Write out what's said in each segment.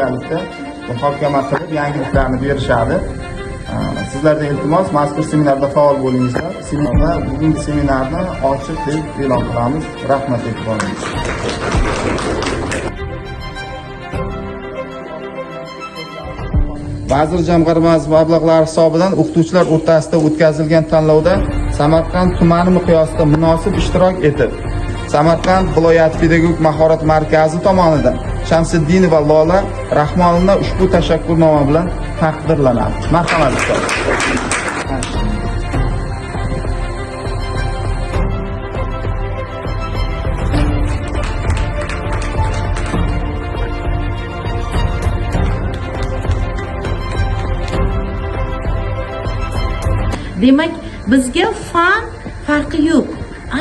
birgalikda muhokama qilib, yangiliklarni berishadi. Sizlardan iltimos, mazkur seminarda faol bo'lingizlar. Seminarda, bugungi seminarni ochiq deb e'lon qilamiz. Rahmat e'tiboringizga. Vazir jamg'armasi mablag'lari hisobidan o'qituvchilar o'rtasida o'tkazilgan tanlovda Samarqand tumani miqyosida munosib ishtirok etib, Samarqand viloyat pedagogik mahorat markazi tomonidan Shamsiddinova Lola Rahmonovna ushbu tashakkurnoma bilan taqdirlanadi. Marhamat, ustoz. Demak, bizga fan farqi yo'q.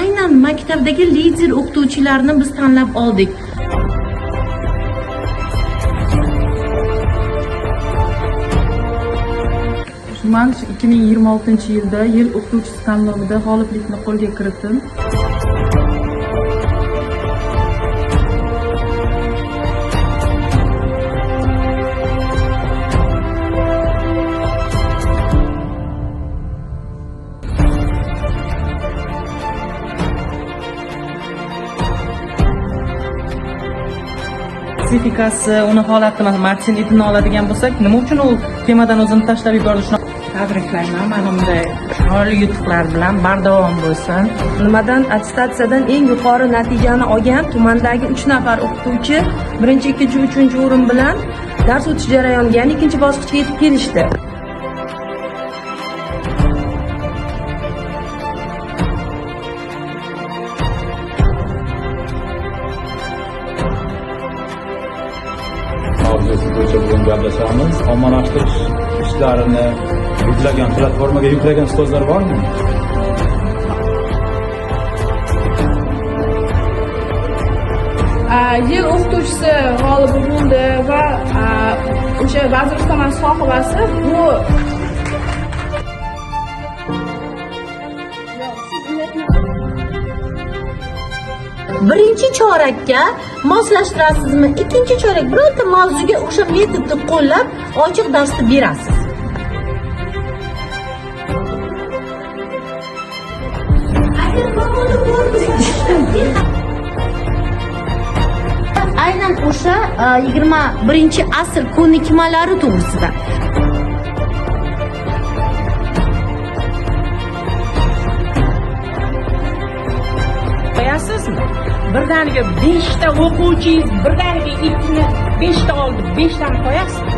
Aynan maktabdagi lider o'qituvchilarni biz tanlab oldik. Man 2026-yilda yil o'qituvchisi tanlovida g'oliblikni qo'lga kiritdim. Psixikasi, uni holati, masalan, Martin Edenni oladigan bo'lsak, nima uchun u kemadan o'zini tashlab yubordi? Shuni Tabriklayman, mana bunday chiroyli yutuqlar bilan bardavom bo'lsin. Nimadan attestatsiyadan eng yuqori natijani olgan tumandagi 3 nafar o'qituvchi birinchi, ikkinchi, uchinchi o'rin bilan dars o'tish jarayoniga, ya'ni ikkinchi bosqichga yetib kelishdi. Mavzusi bo'yicha bugun gaplashamiz. Ommalashtirish ishlarini yuklagan, platformaga yuklagan ustozlar bormi? Yil o'qituvchisi g'olibi bo'ldi va o'sha vazir ustamasi sohibasi bu. Birinchi chorakka moslashtirasizmi, ikkinchi chorak birorta mavzuga o'sha metodni qo'llab ochiq darsni berasiz. Agar aynan o'sha 21-asr ko'nikmalari to'g'risida. Qo'yasizmi? Birdaniga 5 ta o'quvchingiz birdaniga ikkini 5 ta oldi, 5 tani qo'yasiz.